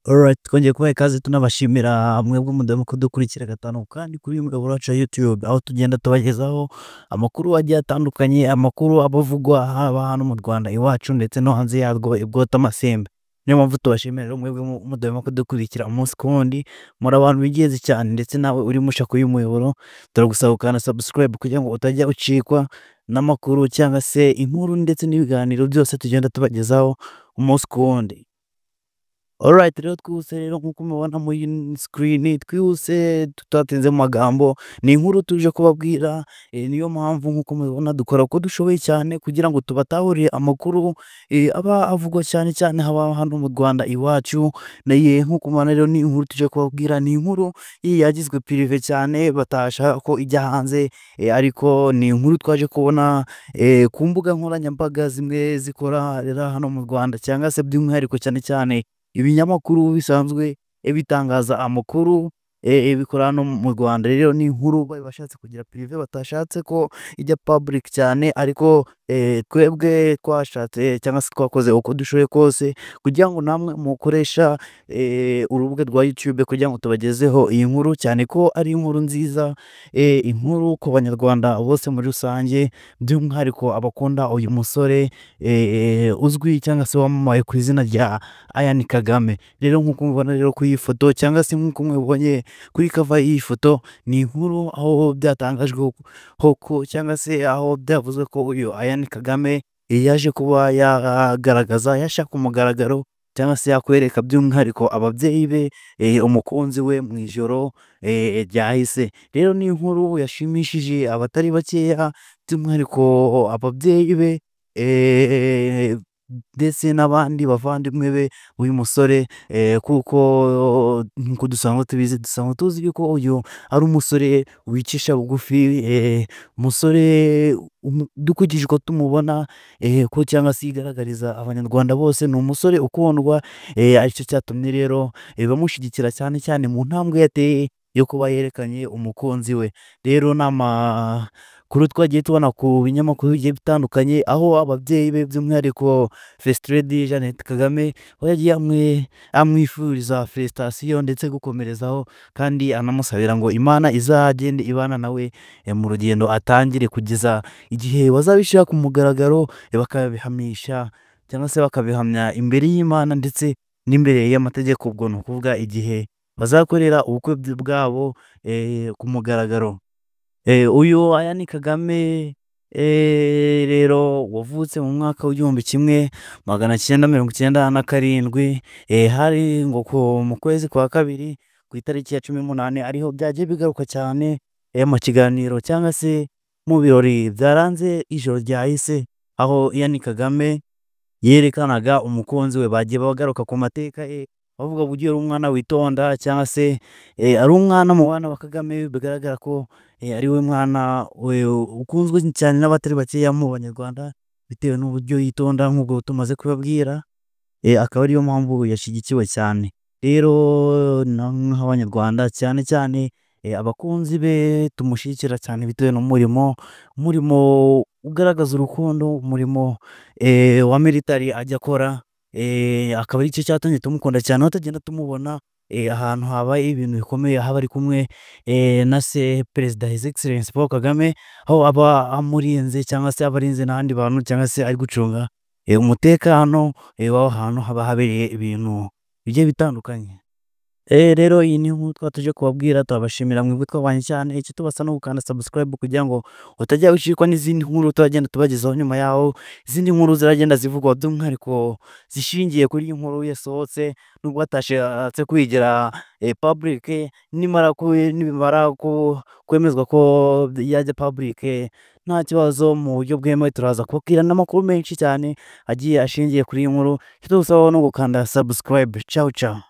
Alright, twongeye kubaha ikaze, tunabashimira mwebwe mudahwema kudukurikira gatanu kandi kuri uyu muyoboro wacu wa YouTube, aho tugenda tubagezaho amakuru agiye atandukanye, amakuru aba avugwa haba hano mu Rwanda iwacu ndetse no hanze yarwo i Bwotamasimbi. Niyo mpamvu tubashimira rero mwebwe mudahwema kudukurikira umunsi ku wundi, muri abantu b'ingenzi cyane. Ndetse nawe uri mushya kuri uyu muyoboro, turagusaba gukanda subscribe kugira ngo utajya ucikwa n'amakuru cyangwa se inkuru ndetse n'ibiganiro byose tugenda tubagezaho umunsi ku wundi. Alright, rero twihuse rero, nk'uko mubibona muri screen, twihuse tutatinze mu magambo, ni inkuru tuje kubabwira. Niyo mpamvu nk'uko mubibona dukora uko dushoboye cyane kugira ngo tubatahurire amakuru aba avugwa cyane cyane haba hano mu Rwanda iwacu. Nk'uko mubibona rero, ni inkuru tuje kubabwira, ni inkuru yagizwe private cyane, batashaka ko ijya hanze, ariko ni inkuru twaje kubona ku mbuga nkoranyambaga zimwe zikorera hano mu Rwanda, cyangwa se by'umwihariko cyane cyane ibinyamakuru bisanzwe bitangaza amakuru bikora hano mu Rwanda. Rero ni inkuru bari bashatse kugira private, batashatse ko ijya public cyane, ariko twebwe twashatse cyangwa se twakoze uko dushoboye kose kugira ngo namwe mukoresha urubuga rwa YouTube kugira ngo tubagezeho iyi nkuru, cyane ko ari inkuru nziza, inkuru ku Banyarwanda bose muri rusange, by'umwihariko abakunda uyu musore uzwi cyangwa se wamamaye ku izina rya Ian Kagame. Rero nk'uko mubibona rero kuri iyi foto, cyangwa se nk'uko mubibonye kuri cover y'iyi foto, ni inkuru aho byatangajwe ko cyangwa se aho byavuzwe ko uyu Ian Kagame yaje kuba yagaragaza, yashyira ku mugaragaro cyangwa se yakwereka by'umwihariko ababyeyi be umukunzi we mu ijoro ryahise. Rero ni inkuru yashimishije abatari bakeya, by'umwihariko ababyeyi be ndetse n'abandi bavandimwe be uyu musore, kuko nk'uko dusanzwe tubizi, dusanzwe tuzi yuko uyu ari umusore wicisha bugufi, umusore dukurikije uko tumubona ko cyangwa se yigaragariza Abanyarwanda bose, ni umusore ukundwa, aricyo cyatumye rero bamushyigikira cyane cyane mu ntambwe yateye yo kuba yerekanye umukunzi we. Rero ni amakuru twagiye tubona ku binyamakuru bigiye bitandukanye, aho ababyeyi be, by'umwihariko First Lady Jeannette Kagame, aho yagiye amwifuriza félicitations ndetse gukomerezaho, kandi anamusabira ngo Imana izagende ibana nawe mu rugendo atangire kugeza igihe bazabishyira ku mugaragaro, bakabihamisha cyangwa se bakabihamya imbere y'Imana ndetse n'imbere y'amategeko. Ubwo ni ukuvuga igihe bazakorera ubukwe bwabo ku mugaragaro. Uyu Ian Kagame rero wavutse mu mwaka w'1997, hari ngo mu kwezi kwa kabiri ku itariki ya 18, ariho byagiye bigaruka cyane mu kiganiro cyangwa se mu birori byaranze ijoro ryahise, aho Ian Kagame yerekanaga umukunzi we. Bagiye bagaruka ku mateka ye, bavuga uburyo yari umwana witonda, cyangwa se ari umwana mu bana ba Kagame bigaragara ko ari we mwana ukunzwe cyane n'abatari bakeya mu Banyarwanda, bitewe n'uburyo yitonda nk'ubwo tumaze kubabwira, akaba ariyo mpamvu yashyigikiwe cyane. Rero nk'Abanyarwanda, cyane cyane abakunzi be, tumushyigikira cyane bitewe n'umurimo, umurimo ugaragaza urukundo, umurimo wa military ajya akora, akaba aricyo cyatumye tumukunda cyane, aho tugenda tumubona ahantu habaye ibintu bikomeye, aho aba ari kumwe na se Perezida His Excellence Paul Kagame, aho aba amurinze cyangwa se aba arinze n'abandi bantu, cyangwa se ari gucunga umutekano w'aho hantu haba habereye ibintu bigiye bitandukanye. Rero iyi ni inkuru twaba tuje kubabwira, turabashimira mwebwe twabanye cyane. Icyo tubasaba no gukanda subscribe kugira ngo utajya ucikwa n'izindi nkuru turagenda tubagezaho nyuma yaho. Izindi nkuru ziragenda zivugwa, by'umwihariko zishingiye kuri iyi nkuru yasohotse, nubwo batashatse kuyigira public. Nimara nibimara kwemezwa ko yajya public nta kibazo mu buryo bwemewe, turaza kubabwira n'amakuru menshi cyane agiye ashingiye kuri iyi nkuru. Icyo tugusaba no gukanda subscribe. Ciao ciao.